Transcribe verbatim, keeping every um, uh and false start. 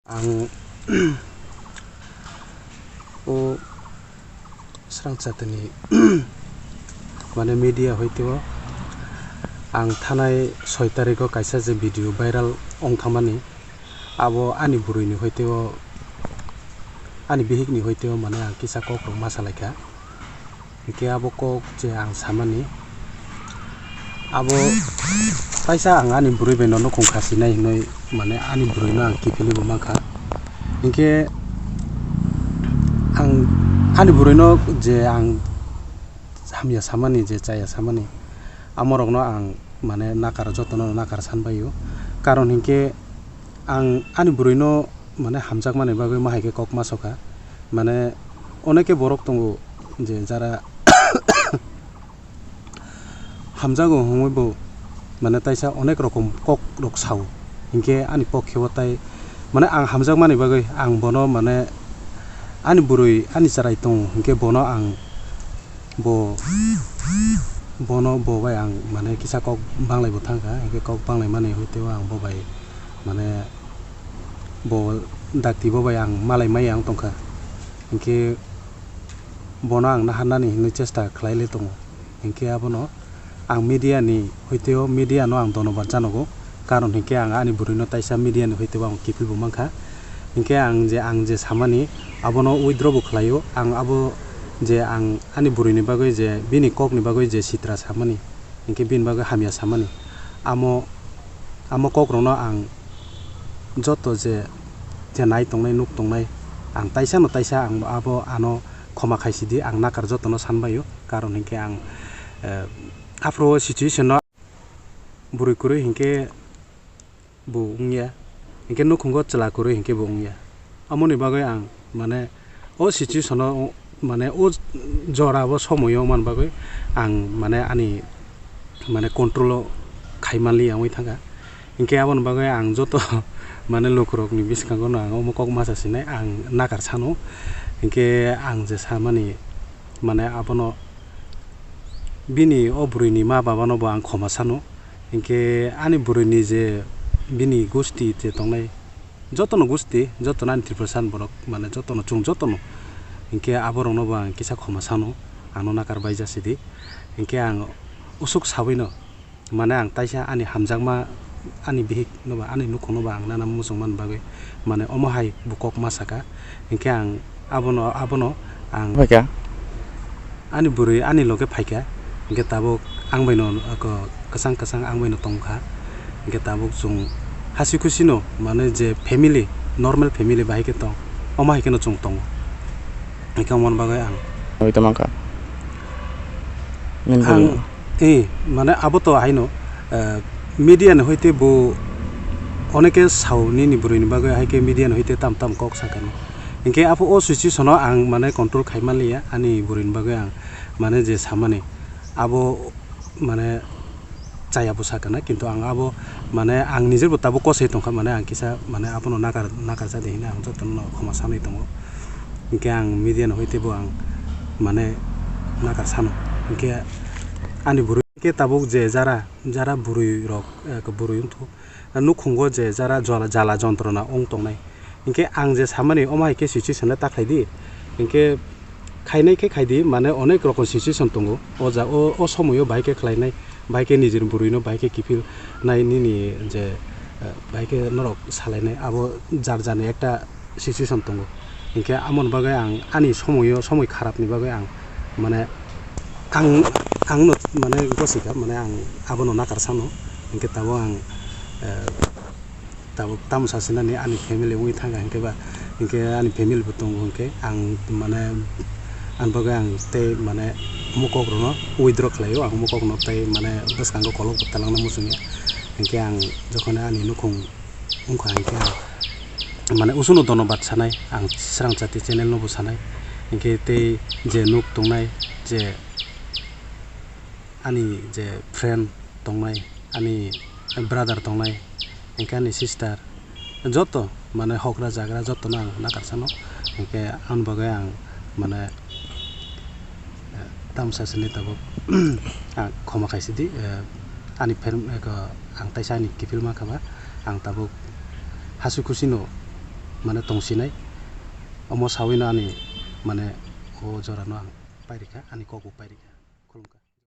Ang o srang chatini mane media hoiteo ang thanai soi tarikh o kaisa je video viral ong thamani, abo ani bwrwini hoiteo, ani bihikni hoiteo mane ang kisa kok rok ma salaikha. Hinkhe abo kok je ang samani, abo kaisa ang ani bwrwi bai no nukhung khasinai hinwi, mane ani bwrwi no ang kiphilwi bo mankha. Hinkhe ang ani bwrwi no je ang hamya samani, je chaya samani, amorok no ang mane nakar, jotono nakar sanbaio. Karon hinkhe ang ani bwrwi no mane hamjakmani bagwi ma hai khe kok ma sokha. Mane oneke borok tongo je jara hamjago hwnwi bo mane taisa onek rokom kok rok sao. Hinkhe ani pokhe o tai mane ang hamjakmani bagwi ang bono mane ani bwrwi ani chwrai tongo hinkhe bono ang bo, bono bo bai ang mane kisa kok banglai bo thangkha, hinkhe kok banglai mani hoiteo ang bo bai mane bo dakti bo bai ang malai maya wng tongkha. Hinkhe bono ang naharnani hinwi chesta khlai le tongo. Hinkhe abono ang media ni hoiteo media no ang donobar janogo, karon hinkhe ang ani bwrwi no taisa media ni hoiteo ang kiphil bo mankha. Hinkhe ang je, ang je samani abono withdraw bo khlaio, ang abo je ang ani bwrwi ni bagwi je bini kok ni bagwi je sitra samani, hinkhe bini bagwi hamya samani, amo, amo kok rok no ang joto je, je nai tongnai nuk tongnai, ang taisa no taisa ang abo ano khoma khai sidi, ang nakar joto no sanbaio, karon hinkhe ang, eh, aphuru o situation no bwrwi kwrwi hinkhe bo wngya, hinkhe nukhungo chwla kwrwi hinkhe bo wngya. Amoni bagwi ang mane o situation o, mane o jora o somoyo man bagwi ang mane ani mane control o khai manliya wngwi thangkha. Hinkhe aboni bagwi ang joto mane lukurokni bwskango no ang omo kok masa sinai ang nakar sano. Hinkhe ang je samani mane abono bini o bwrwini ma babano bo ang khoma sano. Hinkhe ani bwrwini je bini gusti je tongnai, jotono gusti, jotono ani Tripura san borok, mane jotono, chwng jotono. Hinkhe aborokno bo ang kisa khoma sano, ano nakar bai jasidi. Hinkhe ang usuk sawino, mane ang taisa ani hamjakma, ani bihik no ba, ani nukhung no ba ang nana muchung man bagwi, mane omo hai bo kok ma saka. Hinkhe ang abono, abono ang Phaikha. Ani bwrwi ani loge phaikha, hinkhe tabuk ang bai no, ako, kwchang kwchang ang bai no tongkha, hinkhe tabuk chwng hasi khusi no, mane je family, normal family bahai khe tong, omo hai kheno chwng tongo, hinkhe omo ni bagwi ang Oi, tongmangkha. Nini ang, bwrwi. Eh, mane abo to haino, eh, media ni hoite bo oneke sao nini bwrwi ni bagwi, hai khe media ni hoite tam tam kok sakha no. Hinkhe apo o situation o ang mane control khai manliya ani bwrwi ni bagwi, ang mane je samani abo mane chaya bo sakha na, kintu ang abo mane ang nije bo tabuk kosoi tongkha, mane ang kisa mane abono nakar, nakar jadi hinwi ang jotono khoma sanwi tongo. Hinkhe ang media ni hoite bo ang mane nakar sano. Hinkhe ani bwrwi khe tabuk je jara, jara bwrwi rok, eh, bwrwi wngthok, nukhungo je jara jala, jala jontrona wng tongnai. Hinkhe ang je samani omo hai khe situation le ta khlai di. Hinkhe khainai khe khai di, mane onek rokom situation tongo. O ja, o, o somoyo bahai khe khlainai, bahai khe nijini bwrwino bahai khe kiphil nai nini je, eh, bahai khe norok salainai, abo jar jarni ekta situation tongo. Hinkhe amoni bagwi ang ani somoyo, somoi kharapni bagwi ang mane ang, ang no mane gosika, mane ang abono nakar sano. Hinkhe tabuk ang, eh, tabuk tamo sasinani ani family wngwi thangkha hinkhe ba, hinkhe ani family bo tongo hinkhe ang mane ani bagwi ang tei mane mokok rokno withdraw khlaio, ang mokok no tei mane bwskango kolok bo talangna muchungya. Hinkhe ang jokhon ani nukhung wngkha hinkhe ang mane usuno dono bat sanai, ang srang chati channel no bo sanai, hinkhe tei je nuk tongnai, je ani je friend tongnai, ani brother tongnai, hinkhe ani sister, joto mane hokra jagra jotono ang nakar sano, hinkhe ani bagwi ang mane tamsa sini tabuk ang khoma khaisidi, eh, ani pher-, eko, ang taisa ani kiphil mankha ba, ang tabuk hasi khusino mane tongsinai. Omo sawino ani mane o jorano ang pairikha, ani kokbo pairikha. Khulumkha.